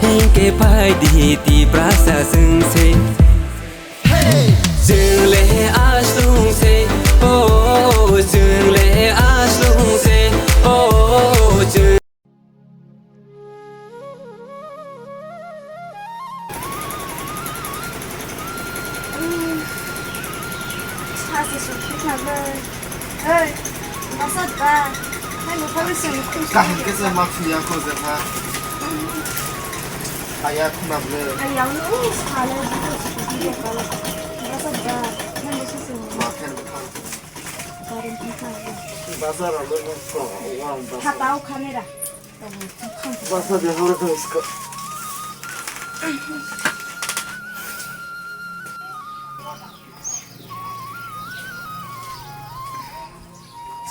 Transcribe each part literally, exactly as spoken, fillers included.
Hingke phai di Tiprasa chwng se. Chwng le aslung se, oh, chwng le aslung se, oh, chwng. Sachi sungkhe khna bai. Hey, basa ba. Hai, nokha bai sung khum. Kaham khe se ma thuya kho je ha. Aya khuna ble. Aya no sale buko sungkhe kala. Basa ba. Hai, nokha sung. Ma khen bukan. Karin khna. Basa ra lo ko wa basa. Hapao khamera. Basa de hore to iska.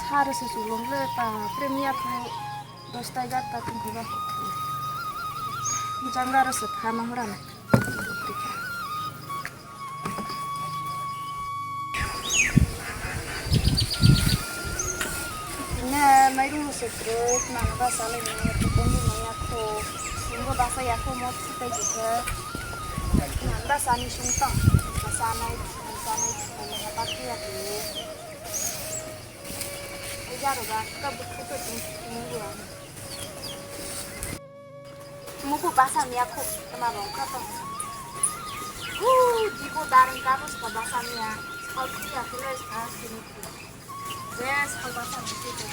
Saro se chulong le pa, premia pho dosta egarta tong khe ba. Jangaro se phama hora na. Ine mairum se kroi, mano basa le ni, tupon di maya kho. Sunggo basa ya kho, mot sitai jikhe. Mano basa ni sung tong, basa nai, basa nai, basa nai, basa nai. Ejaro ba, ka bukhu to tung, tung gua. Muku basa miya khuk, tama bong kha tong. Hu, jibo darang gabos ka basa miya. Sal kri ya kule sa sini kri. Yes, kal basa miya kri.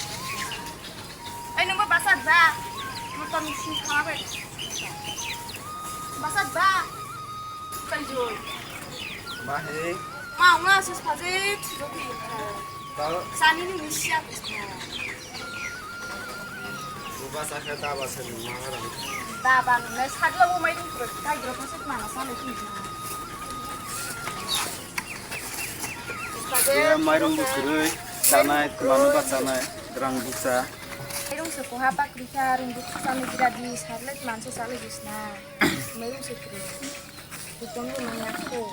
Ai, nunggu basa ba. Muka misi khabe. Basa ba. Kanjul. Mahe. Ma, ma, sus paje, chujo ki. Tao. Sani ni misi ya. Buba sakhe daba se nung ma rang. Daba nung le sadi abo mairung kuro, kai kuro kosok mana sale ki. Ye mairung bo kwrwi, chanai, mano ba chanai, rang bukcha. Mairung se koha pakri kha, rung bukcha chanai gira di, sarle manse sale bisna. Mairung se kwrwi. Kutong bo manya ko.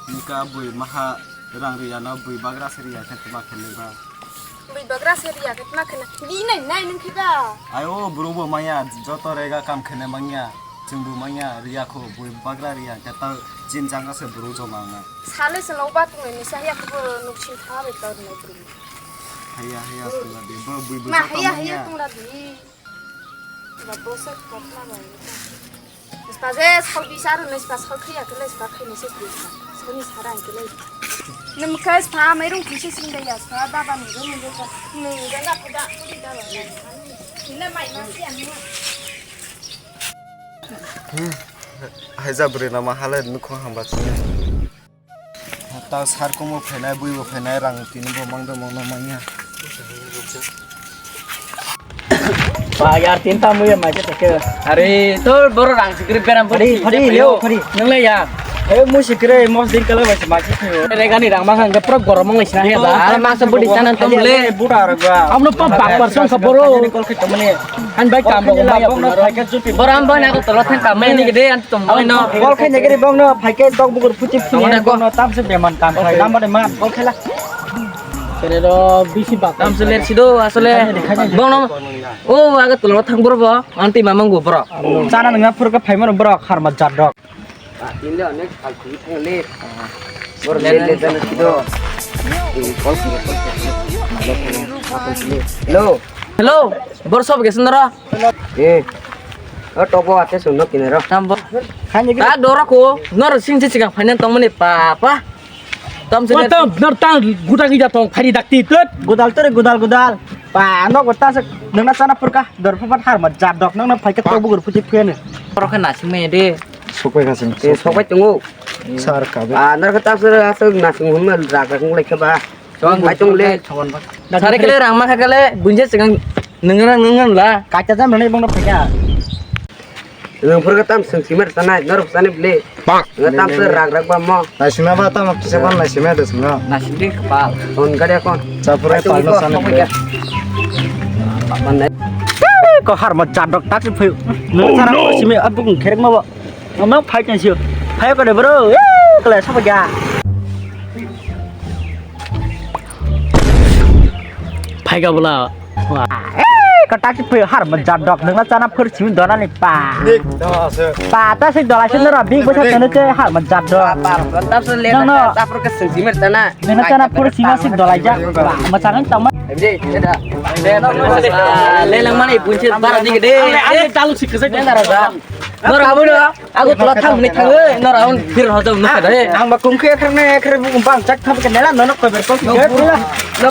Nungka bui maha rang riya no bui bagra se riya khe tma khe nai ba. Bui bagra se riya khe tma khe nai. Di nai nai nung khe ba. Ai o buru bo manya joto rega kam khe nai manya. Chwng bo manya riya kho bui bagra riya khe ta jin janga se buru joma wngnai. Sale se nok ba tung nai sa ya kho nuk sin tha be ta nai buru. Haya haya tung la de bo bui bui. Na joto haya haya manya. Tung la di. Ba bwswk kotma bai. Spa je sal bisa aro nai spa sal khaiya khe lai spa khaini se kri spa. Sani sara ang khe lai. Nung khai spa mairung kisa sing da ya spa daba ni ro ni ro. Ni ga ga phuda phuda daba. Ni na mai ma si ang. Hai jabri na ma halai nukhung hamba sini. Ta sar kumu phainai, bui bo phainai, rang tini bo mangdo mangno manya. Ba yar tin ta muya mai te ke. Are to boro rang sikri beram bo. Phari, phari, yo, phari. Nang le ya. Eh, mu sikri mos din kala bai mai te yo. Re gani rang ma khang pro gorom ngai sina he ba. Are ma sa budi tanan tom le. Buda rang ba. Amno pa bak par song ka boro. Kol khit mane. Han bai kam bo maya. Boro am bai na ko tolo thang kam ni gede. Tongmano. Bol khaina gari bongno phaikhe tok bukur phuchi phini bongno tamse beman kam khai lama de man bol khaila. Kene ro bisi bak. Tamse ler sido asole bongno. O aga tolo thang boro bo. Anti mamang go boro. Chana nangna phurka phaimano boro kharma jat dok. Tinde onek khal khuli thang le. Boro le le jana sido. Hello. Hello. Bor sob gese noro. Eh. O tobo ate sundo kinero. Tambo. Khani ta dora ko nor sing se chiga finance tong mani papa. Tam se. Tam nor tang guda gida tong khari dakti tut. Gudal tore gudal gudal. Pa no gota se nangna sana purka dor phapat har ma jat dok nangna phaikhe to bugur phuchi phene. Oro khe nasing me de. Sokpai khasing. Eh, sokpai tongo. Sar kabe. Ah, nor khe tam se asuk nasing hum rak rak lai khe ba. Chon, bai tong le. Sare kele rang ma kha kele bunje segang nengran nengran la. Kacha jam rane bongno phaikha. Nung phur ka tam sung simar tanai, nor sani ble. Nga tam se rak rak ba mo. Naisima ba tam kisa ban naisima de sima. Naisima de kepal. On gari kon. Chapur ai pal no sani ble. Ko har ma jadok tak se phayo. Nung sara ko simi abuk kherek ma ba. Ngam phai kan sio. Phai ko de bro. Eh, kala sa ba ga. Phai ga bula. Wah. Eh, Katak si phe har ma jat dok nang na chana phar simi dona ni pa. Dik do se. Pa ta si dola si nora big basa tene te har ma jat dok. Tap se le Nang no. Tap ro ka sing simi tana. Nang na chana phar simi si dola ja. Ma chana tama. Ede eda. Le lang mani bunche bara ni de. Ale ale talu si kese. Nang dara da. Nora abu no. Aku telah thang ni thang eh, nora on phir hojo nuk kada eh. Ang ba kung khe khar ne khar bu bang chak thap ke nela nono ko ber ko ki. No, no,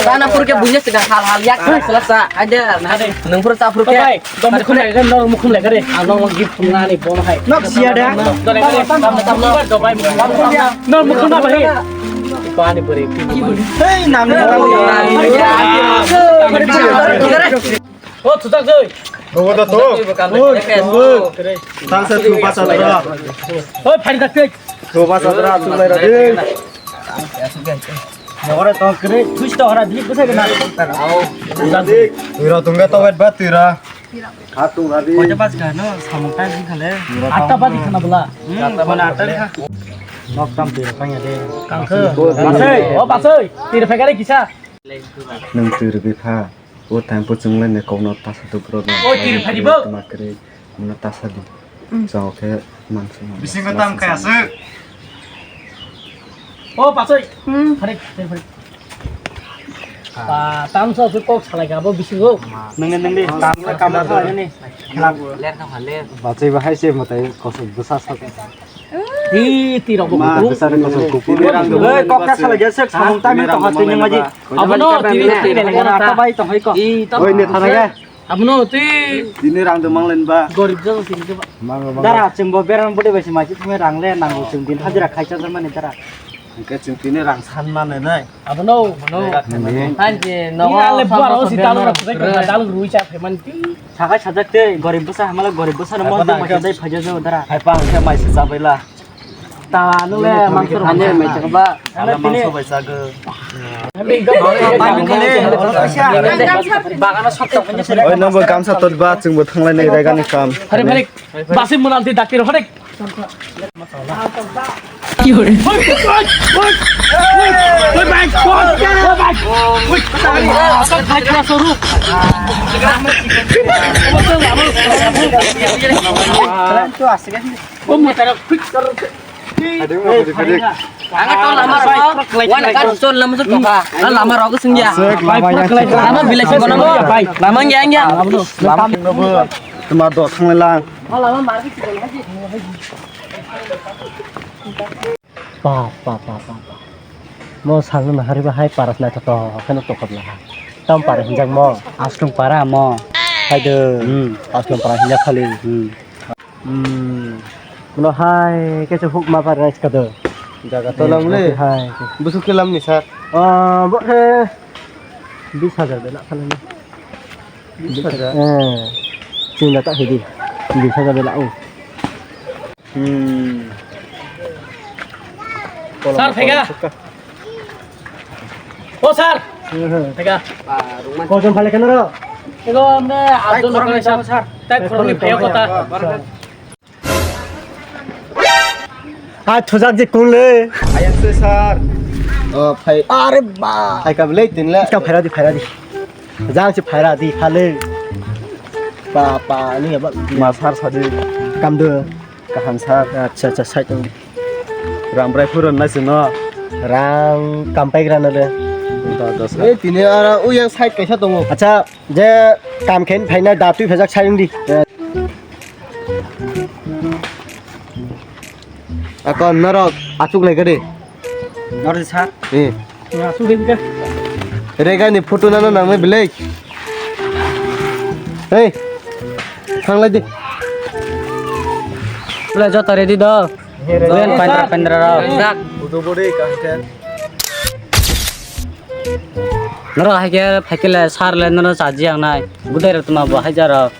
tana pur ke bunye sega hal hal yak thang sela sa ada na nang pur ta pur ke. Bai, dom mukhum lai, nor mukhum lai kare. Ang nor gift thum na ni bom hai. Nok sia da. Dole kare, tam tam no. Dom bai mukhum. Nor mukhum na bai. Pani bari. Hei nam ni. O thujak joi. Bobo da to. Oi, oi. Tang sa tu basa tra. Oi, phari dak tek. Tu basa tra tu lai ra de. Nore to kre, thuis to hora di basa ke na. Au. Tira tungga to wet ba tira. Kha tu ra di. Koi bas ka no, samung ta di khale. Atta bas khana bula. Hmm, kona atta kha. Nok tam tira pang ya de. Kang khe. Basai, o basai. Tira phekare kisa. Nung tira bikha. O time po chwng lai nai kokno tasa do bro no. O tiri phadi bo. Tuma kre, muna tasa di. Mm. Chao khe mansa. Bisingo tam kaya se. O pasoi. Mm. Phari, phari, phari. Pa, tam sa su kok salai ka bo bisingo. Nang nang di. Tam ka kam sa ni. Ler ka pha ler. Bachai bahai se matai kosok bwsa sa. Di, di rok bo ma, kutung. Besar ni kosong kuku. Oi, kok ta sala jese, samung tami to hati ni maji. Abono, di, di, di, di, ta bai to hai ko. Oi, ne thana ga. Abono, di. Dini rang do manglen ba. Gorib jasa sini coba. Dara, chwng bo beran bode bai se maji, thumai rang le, nang bo chwng din hajira khai cha mani dara. Hingke chwng tini rang san mane nai. Abono, abono. Hanji, no. Ni ale buar o si dalu rok, dalu rui cha phe man ti. Sakai sajak te, gorib bwsa, hamala gorib bwsa no mo dai phaja jo dara. Hai pa, hingke mai se chabai la. Ta, nung le mangso rok. Ane mai chakba. Ala mangso bai chago. Bagano sot. Oi, nang bo gamsa tot ba, chwng bo thanglai nai rega ni kam. Hari, hari. Basi munal di dakti rok, hari. Ki hore? Oi, oi, oi, oi. Oi, bai, oi, oi, bai. Oi, oi, oi, oi, oi, oi. Oi, oi, oi, oi. Ang to lama rogo, wana kan sol lama sol toka. Ang lama rogo sing ya. Lama bilai sing kono. Lama ya ya. Lama tuma do thang lang. Pa pa pa pa pa. Mo salno nahari ba hai paras nai to to kheno tokot laha. Tam paras hinjak mo. Astung para mo. Hai de. Hmm. Astung para hinjak khali. Hmm. Hmm. Mano hai khe se huk ma bar rice ka do. Jaga to lam le. Hai. Busuk khe lam ni sir. Ah, bo khe bis hajar de la khala ni. Bis hajar. Eh. Chwng da ta hidi. Bis hajar de la o. Hmm. Sir, phaikha. O sir. Hmm. Phaikha. Kojon phale kena ro? Ego amne adon khoroknwi sir. Tai khoroknwi phaikha kota. Sir. Hai thujak je kun le. Ayang se sir. O phai. Are ba. Hai ka le tin le. Ka phaira di phaira di. Jang se phaira di khale. Pa pa ni ba. Ma sir sadi. Kam do. Kaham sir. Acha acha sai tong. Ram brai phuru na sino. Ram kam pai gra na le. Da da sir. Ei tini ara u yang side kaisa tongo. Acha. Je kam khen phainai da twi phejak sai wngdi. Ako norok achuk lai kade. Norok sa? Eh. Achuk lai kade. Rega ni photo nana nang belai. Hey. Thang lai di. Bela jota ready do. Ren pandra pandra rok. Dak. Budu budi kaham khe. Norok hai khe phai khe le sir le norok chaji yang nai. Budai rok tuma bo hai jarok.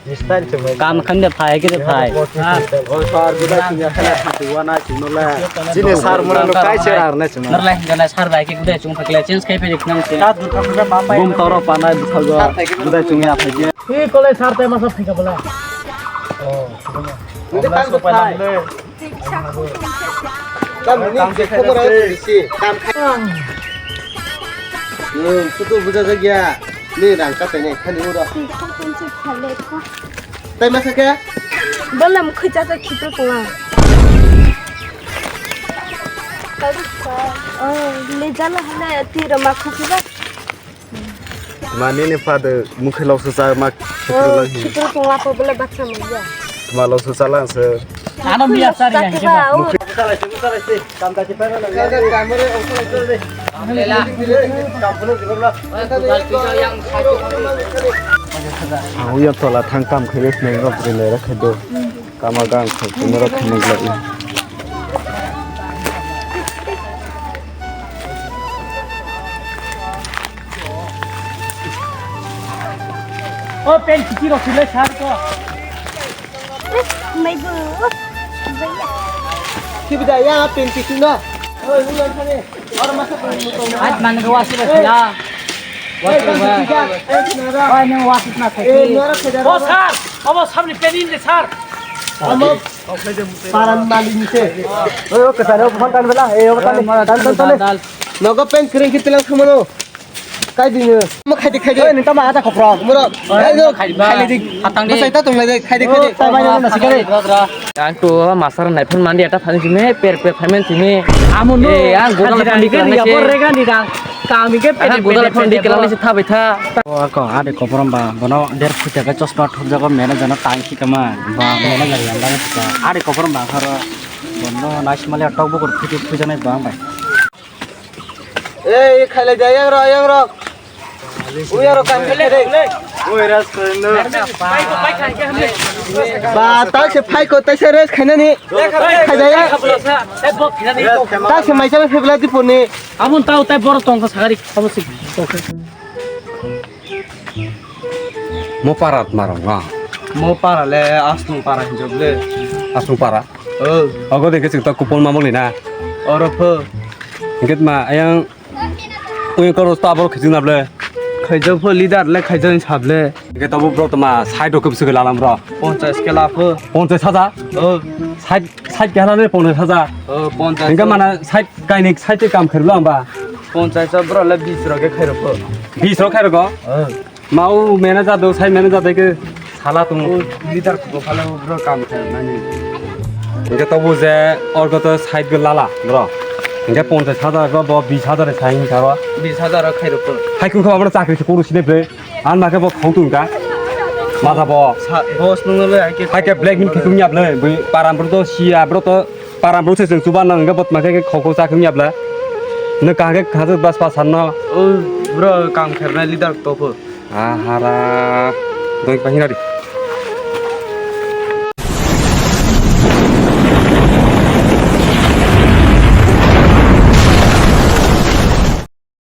Kam khan de phai khe de phai. Oi sir, budai chini hai na thang wa nai chini le. Chini sir mura no kai se rar nai chini. Norok lai hinja nai sir bai khe budai chung phai khe le change khai phai khe nang se. Bum toro panai buthago. Budai chung ya phai khe. Hi kole sir tai masa phai kha bala. Oh. Nungkhe tang thai. Tam ni se khobor ai se. Tam khai. Yo, sutu buja jagya. Ni rang ka tainai khani uro. Twi khong khong se khale kho. Tai masa khe? Bolam khoi cha cha khipro tonga. Oh, le jalo hale tiro ma khuphi ba. Ma nini pha de mukhe lok sa cha ma khipro lang hi. Khipro tonga po bole baksa manya. Ma lok sa cha lang se. Ano miya sari yang jeba. Ang uya tola thang kam khe rest nai rok ri nai rok khe do. Kama gang khe tumi rok khe nai glak. O pen kiti rok sile sar ko. Mai bu. Kibida ya pen kiti na. Oi, ulan thani. Ait man ko wasi ba sila. Wasi ba. Oi, nang wasi na thaki. O sir, abo sabni penin de sir. Amo paran mali ni se. Oi, o kesana phone tan bela. Eh, o tan tan tan. Nogo pen kring kitilang khamano. Kai dini. Mo khai di, khai di. Oi, nini tama ada koprok. Moro. Oi, ai, no, khai di ba. Khai di. Hatang di. Bosai ta tong lai di, khai di, khai di. Tai bai na sikare. Ang to masar nai phun mandi ata phani sini, per per payment sini. Amo no. Eh, ang godal phandi kira ya, nasi. Bor rega ni dang. Kami ke per per payment. Ang godal phandi kira nasi thabai tha. O ako ade koporom ba, bono der phuti ka chosma thuk jago mena jana tang ki kama. Ba mena jana yang dang ka. Ade koporom ba kharo. Bono nai smali tok bukur phuti phujanai ba bai. Ei, khailai da, yang rok, yang rok. Ui, yang rok, kam khailai de. Ui, ras kono. Ba, ta se phai ko, ta se res khainani. Khai da ya. Ta se mai sa phebla di poni. Amun tau tai boro tong ko sagari, abo sik. Mo para tma rok no? Mo para le Asnung para hinjok le. Asnung para? Oh. Ogo de ke chwng ta kupon mamoli na. Oro pho. Hingke tma ayang uyang koro sta boro khiching na ble. Khaijak pho leader le khaijak ni sab le. Hingke tabo bro tma side rok kebsuk lalam bro. Ponchas ke la pho. Ponchas hajar? Oh. Side, side ke hala le ponchas hajar. Oh, ponchas. Hingke mana side kaini side kam kherlo amba. Ponchas bro le bis rok ke khairo pho. Bis rok khairo go? Oh. Mau manager do, sai manager de ke sala tung. O leader ko phala bro kam kha nani. Hingke tobo je orgo to side go lala bro. Hingke ponchas hajar go bo bis hajar sai hingka ro. Bis hajar khairo pho. Hai kun kho abro chakri se kuru sine bre. An ma ke bo khong tung ka. Ma ja bo. Sa-, boss nung le hai ke. Hai ke black min khitung yap le. Bui param bro to sia bro to param bro se sung suban nang hingke bot ma ke khong khong chakri yap le. Ne ka ke kha bas pas san no. O bro kam kha nai leader to pho. Ahara. Doi pa hinari.